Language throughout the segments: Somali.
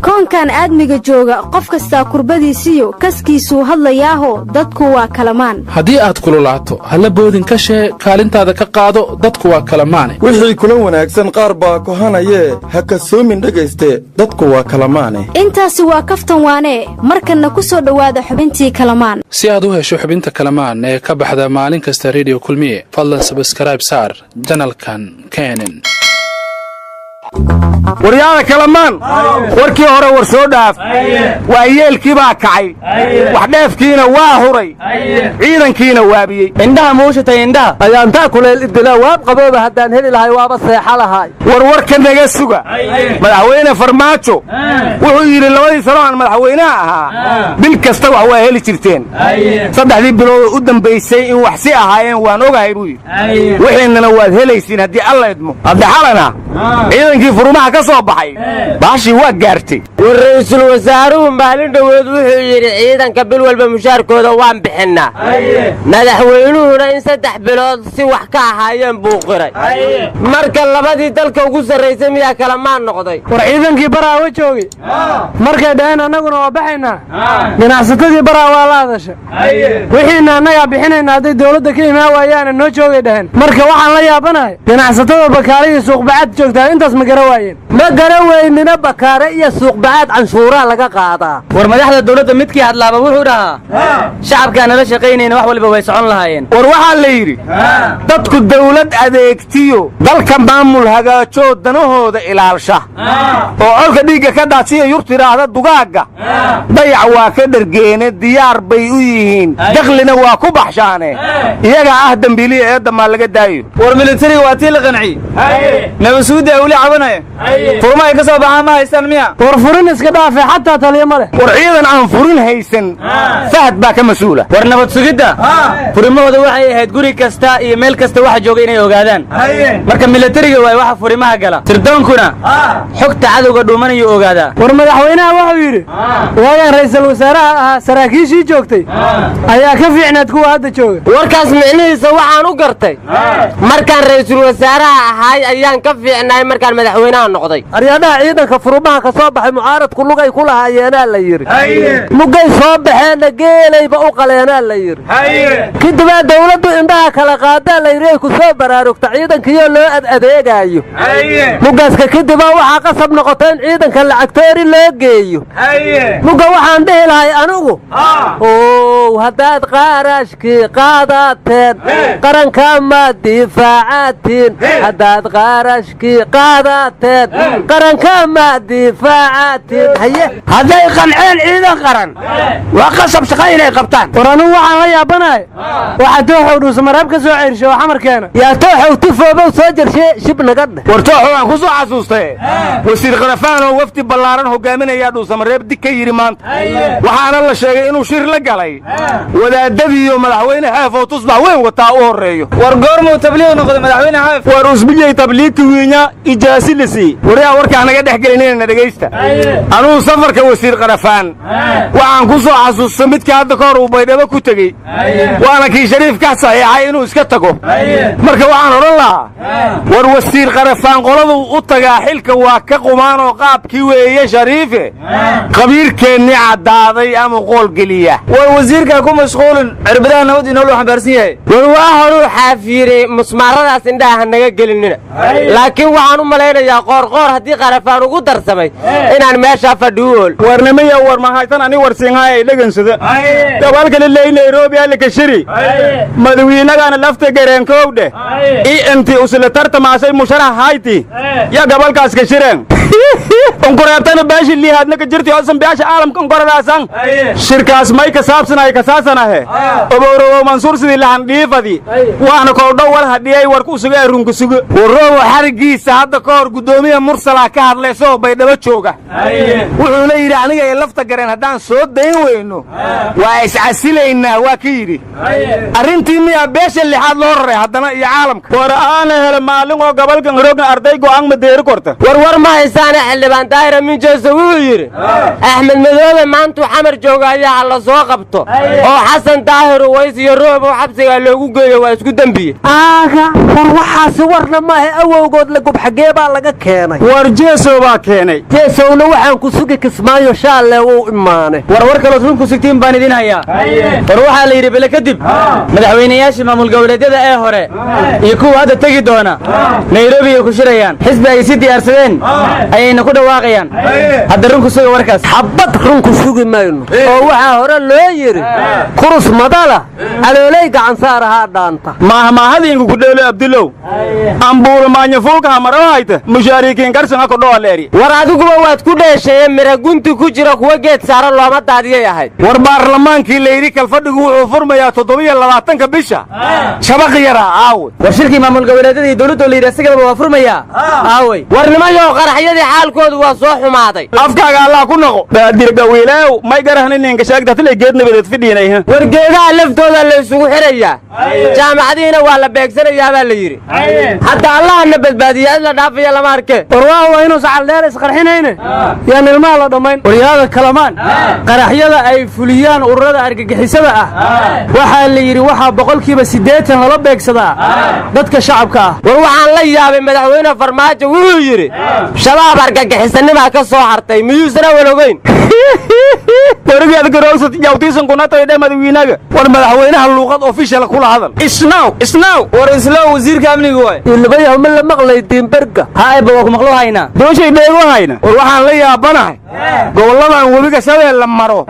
Koonkan aadmiga jooga, qof kastaa kurbadiisiyo kaskiisuu hadlayaaho, dadku waa kalamaan. Haddii aad kululaato, halla boodin ka shee, kaalintaada ka qaado, dadku waa kalamaane. Wixii kula wanaagsan qaar baa kohanayee, ha kasoomin dhegayste, dadku waa kalamaane. Intaasi waa kaftan waanee. Markanna ku soo dhowaada xubintii Kalamaan. Si aad u hesho xubinta Kalamaan ee ka baxda maalin kasta Rediyo Kulmiye, fadlan subscribe saar channelkan kenen. Waryaada Kalamaan, warkii hore war soo dhaaf. Waa yeelkii baa kacay, wax dheefkiina waa huray, ciidankiina waabiyey. Indhaha muushatay indhaha. Ayaantaa kuleyl idila, waab qabooba haddaan heli lahay, waaba seexa lahay. Warwarka naga suga. Madaxweyne Farmaajo wuxuu yidhi: 2dii sano aan madaxweynaha ahaa, bil kasta wax waa heli jirteen. 3dii biloodoo u dambaysay in wax si ahaayeen waan ogahay, buu yidhi. Wixiinana waad helaysiin haddii Alla idmo. Hadde xalana ciidankii furumaha ka soo baxay baashii waa gaartay. War, ra'iisul wasaaruhu maalin dhoweed wuxuu yidhi: ciidanka bil walba mushaarkooda waan bixinnaa. Madaxweynuhuna in 3 bilood si wax ka ahaayeen buu qiray. Marka labadii dalka ugu sarraysay miyaa kalamaan noqday? War, ciidankii Baraawa joogay markay dhaheen annaguna waa baxaynaa, ganacsatadii Baraa waa la hadasha. Wixiina annagaa bixinayna hadday dawladda ka imaan waayaana noo joogay dhaheen. Marka waxaan la yaabanahay, ganacsatada Bakaare iyo Suuqbacaad joogtaa intaas ma gara waayeen? Ma gara weynina, Bakaare iyo Suuqbacaad canshuuraa laga qaadaa. War, madaxda dawladda midkii hadlaaba wuxuu dhahaa: shacabkaan nala shaqaynayna wax waliba way socon lahaayeen. War, waxaa la yidhi: dadku dawlad adeegtiyo dalka maamul hagaajoo danahooda ilaalsha oo colka dhiigga ka daadsiya yur tidhaahda dugaagga dayac waa ka dhargeene, diyaar bay u yihiin, daklina waa ku baxshaane. Iyagaa ah dembiiliya, eedda maa laga daayo. War, militariga waa tii la qanciy, nabasuudda weli cabanaya. Furma ay ka soo baxaan ma haystaan miya? War, furin iska dhaafe, xataa taliya ma leh. War, ciidan aan furin haysan Fahad baa ka mas-uula. War, nabad sugidda furimahooda waxay ahayd guri kasta iyo meel kasta waxa jooga inay ogaadaan. Marka militariga waay waxa furimaha gala, sirdoonkuna xogta cadowga dhuumanayuu ogaadaa. War, madaxweynaha wuxuu yidhi: waagaan ra'iisul wasaaraha ahaa, saraakiishii joogtay ayaa ka fiicnaad kuwa hadda jooga. Warkaas micnihiisa waxaan u gartay: markaan ra'iisul wasaaraha ahaay ayaan ka fiicnaay markaan madaxweynaha noqday. Aryaadhaha, ciidanka furumaha ka soo baxay mucaaradku lugay ku lahaayeenaa la yidhi. Mugay soo baxeenna geelayba u qaleenaa la yidhi. Kadibaa dawladdu indhaha kala qaadaa la yidhi, ay ku soo baraarugta ciidankiiyoo loo ad adeegaayo. Mugaaska kadibaa waxaa qasab noqota in ciidanka lacagtoori loo geeyo. Mugga waxaan dhihi lahay anigu: ow, haddaad qaarashkii qaadateen, qaranka ma difaacatiin? Haddaad qaarashkii qaadateen, qaranka ma difaacatiin? Haye. Hadday qanceen ciidan qaran, waa qasab shaqa inay qabtaan. War, anugu waxaan la yaabanahay waxaa Tooxow Dhuusamareeb ka soo ceershay oo Xamarkeena. Yaa Tooxow tifoobow soo jarshe, shib naga dheh. War, Tooxow aan ku soo xasuustay, wasiir Kharafaan oo wafdi ballaaran hogaaminayaa Dhuusamareeb dig ka yidhi maanta. Waxaana la sheegay inuu shir la galay wadaadadiiyo madaxweyne Xeef oo tusbax weyn wataa u horreeyo. War, goormuu tabliiq noqday madaxweyne Xeef? War, usbiyey tabliigti wiinya ijaasilisi. Waryaa, warkaa naga dhex gelinayna, dhegaysta. Anugu safarka wasiir Kharafaan waxaan ku soo xasuusta midka hadda ka hor uu Baydhabo ku tegey, waana kii Shariif ka saxiixay inuu iska tago. Marka waxaan odhan lahaa: war, wasiir Kharafaan qoladu u tagaa xilka waa ka qumaanoo qaabkii weeye Shariife qabiirkeennii caddaaday ama qoolgeliya. War, wasiirkaa ku mashquulin cirbadaha nabad inoolu xambaarsan yahay. War, waa horuu xaafiiray musmaaradaas, indhaha ha naga gelinina. Laakiin waxaan u malaynayaa Qoorqoor haddii Qarafaan ugu darsamay inaan meeshaa fadhi u ool. Warnimaya, war mahaytan, ani warsiinhaay dhegansada. Dabalkali ley Nairobi alikashiri madawiinagana lafta gareenkowdhe i inti usla tartamaasay musharax hayti ya gabalkaas ka shireen unkureebtana beeshi liihaadna ka jirti osan beesha caalamka unkoradaasan. Shirkaas may ka saabsanay kasaasanahe obowrowow Mansuur sidii lahan dhiifadi waana koodhow wal hadhiyay warku usuga ee runku sugo. Waroowo, xarigiisa hadda ka hor guddoomiya Mursalaa ka hadlay isagoo Baydhabo jooga. Wuxuuna yidhi: aniga ee lafta gareen haddaan soo dayn weyno, waa iscasilaynaa. Waa ka yidhi arrintii miyaa beesha lixaad loo raray haddana iyo caalamka? War, aana hele maalin oo gobolkan roogna arday go'aan ma deeri korta. War, war ma haysaane, xildhibaan Daahir Amiin Jeeso wuxuu yidhi: Axmed Madoobe maantuu Xamar jooga ayaa ha la soo qabto, oo Xasan Daahir Uways iyo Roobow xabsigaa loogu geeyo, waa isku dembiye. Aaga, war, waxaasi warna maaha. Awowgood la gub, xaggee baa laga keenay. War Jeesow baa keenay. Jeesowna waxaan ku sugi Kismaayo shaalle wuu imaanay. War war kalood run ku sugtiin baan idin hayaa. War waxaa la yidhi bile kadib madaxweynayaashii maamul goboleedyada ee hore iyo kuwa hadda tegi doona Nairobi ay ku shirayaan, xisbi ay si diyaarsadeen ayayna ku dhawaaqayaan. Hadda run ku suga warkaas. Xabad run ku sugi mayno oo waxaa hore loo yidhi kurus madala calooley gacan saarahaa dhaanta. Maahmaahadiinku ku dheelo Abdulow ambuul maanyafuulka hamaro hayta mushaarikiin karsan ku dhoaleeri. War adiguba waad ku dheeshayeen mira gunti ku jira kuwa geed saaran looma daadiyay ahayd. War baarlamaankii la yidhi kalfadhigu wuxuu furmayaa 27-ka bisha shabaq yaraa aaway. War shirkii maamul goboleedyada iyo dowladda la yidhi asagalaba waa furmayaa aaway. War nimayow qaraxyadii xaalkoodu waa soo xumaaday. Afkaaga Allah ku noqo baadirgawiilaaw may garahna ninka sheegdatile geed nabadeed fidhiinay. War geedaha laftooda la isugu xirayaa, jaamacadihiina waa la beegsanayaa baa la yidhi. Hadda allahna badbaadiya cid la dhaafaya lama arke. War waa inuu sacaldheer isqarxinayne yaan ilmaha la dhammayn. Waryaada kalamaan qaraxyada ay fuliyaan ururada argagixisada ah waxaa la yidhi waxaa 80% lala beegsadaa dadka shacabka ah. War waxaan la yaabay madaxweyne Farmaajo wuxuu yidhi shabaab argagixisanimaa ka soo hartay miyuusana walogeyn. Warigeed garowsat jawtiisan kuna taydhe madaxweynaga. War madaxweynaha luuqad official kula hadal. Isnaw isnaw. War islow wasiirka amniga waay. Ilbayahu ma la maqlay diinberga. Haa eeba waa ku maqlo haynaa. Dooshay dheego hayna. War waxaan la yaabanahay gobolladan webiga Shabeelle maro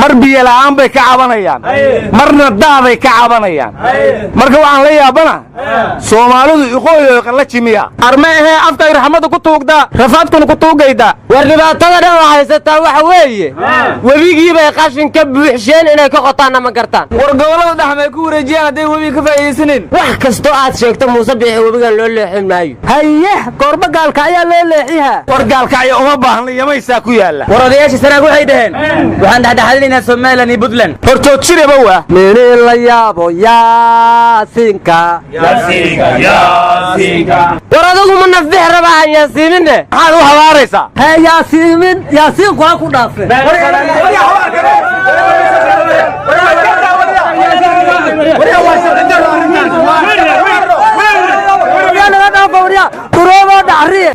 mar biyo la'aan bay ka cabanayaan, marna daaday ka cabanayaan. Marka waxaan la yaabanahay Soomaalidu iqooyo qalla jimiya. Arma ahee afkay raxmadu ku tuugdaa rafaadkuna ku tuugaydaa. War dhibaatada dhan oo haysataa waxa weeye webigii bay qashin ka buuxsheen inay ka qotaanna ma gartaan. War gobollada dhex may ku wareejiyaan hadday webiga ka faa'iidaysanin. Wax kastoo aad sheegto Muuse Biixi webigan loo leexin maayo. Haye goorma gaalka ayaa loo leexihaa. War gaalkacyo uma baahna yamaysaa ku yaalla. War odayaashii sanaag waxay dhaheen waxaan dhexdhexadinaynaa Somaliland iyo Puntland. Hortood jiraba waa mini la yaabo Yaasinka. War adigu ma nafbix rabaa aan yaasiiminne. Maxaad u habaaraysaa? Hee yaasiimin yaasiinku ha ku dhaafeen. Waryaa naga dhaafa waryaa durooboo dhacriye.